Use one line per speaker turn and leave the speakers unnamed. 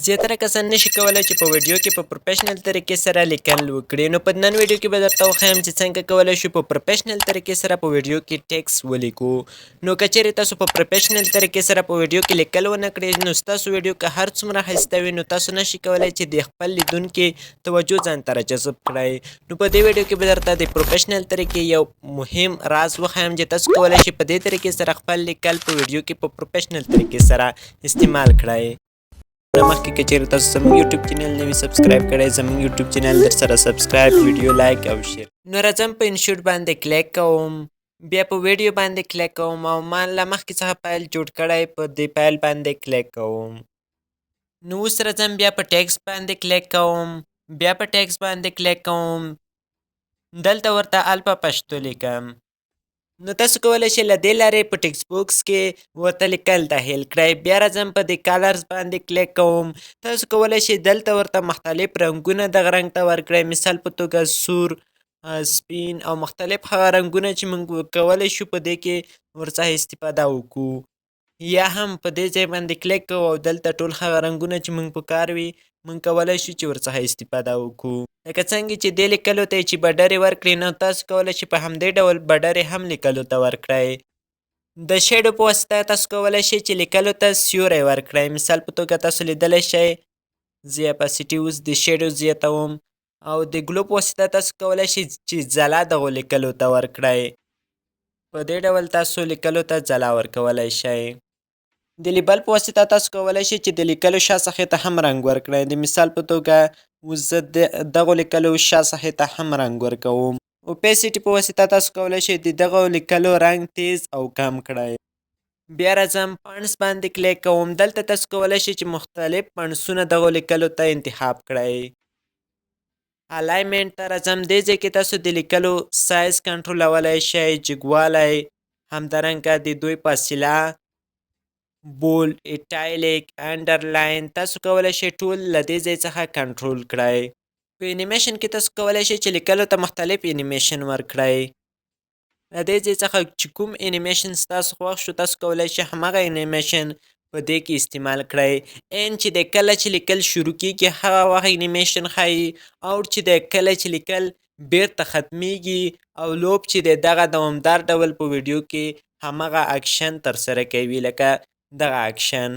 زیاتره کسان نشي کولای چې په ویډیو کې په پروفیشنل طریقې سره لیکل وکړي. نو په نن ویډیو کې به درته وښایم چې څنګه کولای شو په پروفیشنل طریقې سره په ویډیو کې ټیکس ولیکو. نو که چیرې تاسو په پروفیشنل طریقې سره په ویډیو کې لیکل ونه کړئ، نو ستاسو ویډیو که هر څومره ښایسته وي، نو تاسو نشي کولای چې د خپل لیدونکي توجه ځان ته راجذب کړئ. نو په دې ویډیو کې به درته د پروفیشنل طریقې یو مهم راز وښایم چې تاسو کولای شئ په دې طریقې سره خپل لیکل په ویډیو کې په پروفیشنل طریقې سره استعمال کړئ. مخکې که چیرې تاسو زموږ یوټیوب چینل نه وي subscribe کړی، زموږ یوټیوب چینل در سره subscribe، ویډیو like او share. نو راځم، په InShot باندې کلیک کوم، بیا په ویډیو باندې کلیک کوم او ما له مخکې څخه فایل جوړ کړی، په دې فایل باندې کلیک کوم. نو اوس راځم، بیا په ټیکس باندې کلیک کوم، بیا په ټیکس باندې کلیک کوم، دلته ورته الفا پښتو لیکم. نو تاسو کولی شئ له دې لارې په text box کې ورته لیکل داخل کړئ. بیا راځم، په دې colors باندې کلیک کوم. تاسو کولی شئ دلته ورته مختلف رنګونه دغه رنګ ته ورکړئ، مثال په توګه سور، سپین او مختلف هغه رنګونه چې موږ کولی شو په دې کې ورڅخه استفاده وکړو. یا هم په دې ځای باندې کلیک کوو او دلته ټول هغه رنګونه چې موږ په کار وي، موږ کولی شو چې ورڅخه استفاده وکړو. لکه څنګه چې دې لیکلو ته چې border یې ورکړي، نو تاسو کولی شئ په همدې ډول border یې هم لیکلو ته ورکړئ. د shadow په واسطه تاسو کولی شئ چې لیکلو ته سیوری ورکړئ. مثال په توګه تاسو لیدلی شئ، زه opacity اوس د shadow زیاتوم او د glow په واسطه تاسو کولی شئ چې ځلا دغو لیکلو ته ورکړئ. په دې ډول تاسو لیکلو ته ځلا ورکولی شئ. د label په واسطه تاسو کولی شئ چې د لیکلو شا صفحې ته هم رنګ ورکړئ. د مثال په توګه اوس زه د دغو لیکلو شا صفحې ته هم رنګ ورکوم. Opacity په واسطه تاسو کولی شئ د دغو لیکلو رنګ تیز او کم کړئ. بیا راځم، fonts باندې کلیک کوم. دلته تاسو کولی شئ چې مختلف fonts ونه دغو لیکلو ته انتخاب کړئ. Alignment ته راځم. دې ځای کې تاسو د لیکلو سایز کنټرولولی شئ، جګوالی، همدارنګه د دوی فاصله، bold، italic، underline، تاسو کولی شئ ټول له دې ځای څخه کنټرول کړئ. په انیمیشن کې تاسو کولی شئ چې لیکلو ته مختلف انیمیشن ورکړئ. له دې ځای څخه چې کوم انیمیشن ستاسو خوښ شو، تاسو کولی شئ هماغه انیمیشن په دې کې استعمال کړئ. In چې د کله چې لیکل شروع کیږي، هغه وخت انیمیشن ښایي، out چې د کله چې لیکل بیرته ختمیږي، او loop چې د دغه دوامدار ډول په ویډیو کې هماغه اکشن ترسره کوي، لکه دغه اکشن.